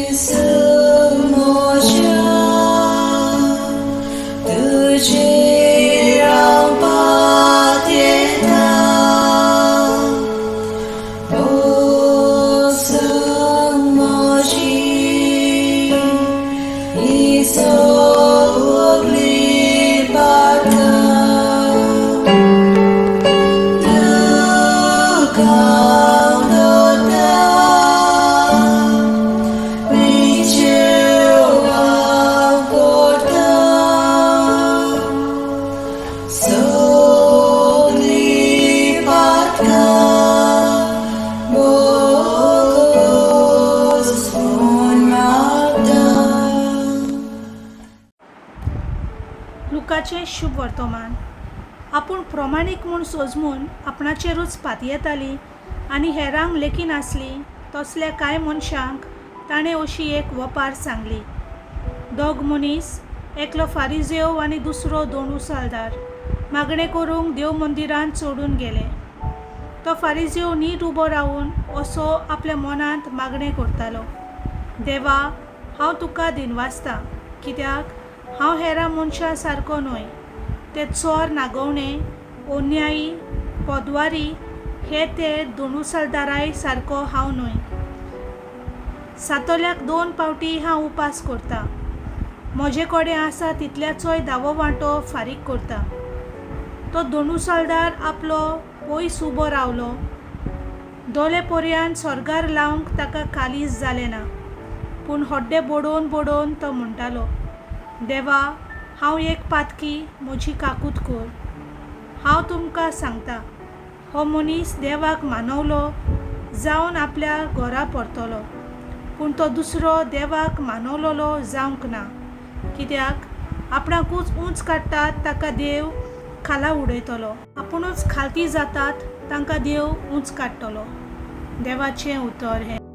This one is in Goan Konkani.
जेजू म्हज्या, तुजेर हांव पातयेतां. ओ सून म्हजी, ही सगळी पातकां. तुका हांव दवरतां, विचेव हांव करतां. सगळी पातकां भोगोस म्हूण मागतां. लुकाचें शुभ वर्तमान. आपूण प्रमाणीक म्हूण सोजमून आपणाचेरूच पातयेताली आनी हेरांक लेखिनासली तसल्या कांय मनशांक ताणें अशी एक वपार सांगली. दोग मनीस, एकलो फारिजेव आनी दुसरो दोंडुसालदार, मागणें करूंक देव मंदिरांत चडून गेले. तो फारिजेव नीट उबो रावन असो आपल्या मनांत मागणें करतालो, देवा, हांव तुका दिनवासतां, कित्याक हांव हेरां मनशां सारको न्हय. ते चोर, नागवणे, अन्यायी, पदवारी हे ते दोंडुसालदाराय सारको हांव न्हय. सातोल्याक 2 फावटी हांव उपास करतां. म्हजे कडेन आसा तितल्याचोय धावो वांटो फारीक करता. तो दोंडुसालदार आपलो पयस उबो रावलो. दोले पर्यान स्वर्गार लावंक ताका कालीज जालें ना, पूण हड्डें बडोवन बडोवन तो म्हणटालो, देवा, हांव एक पातकी, म्हजी काकूत कर. हांव तुमकां सांगता, हो मनीस देवाक मानवलो जावन आपल्या घरा परतलो, पूण तो दुसरो देवाक मानवलोलो जावंक ना, कित्याक आपणाकूच उंच काडटात ताका देव खाला उडयतलो, आपुणूच खालती जातात तांकां देव उंच काडटलो. देवाचें उतर हें.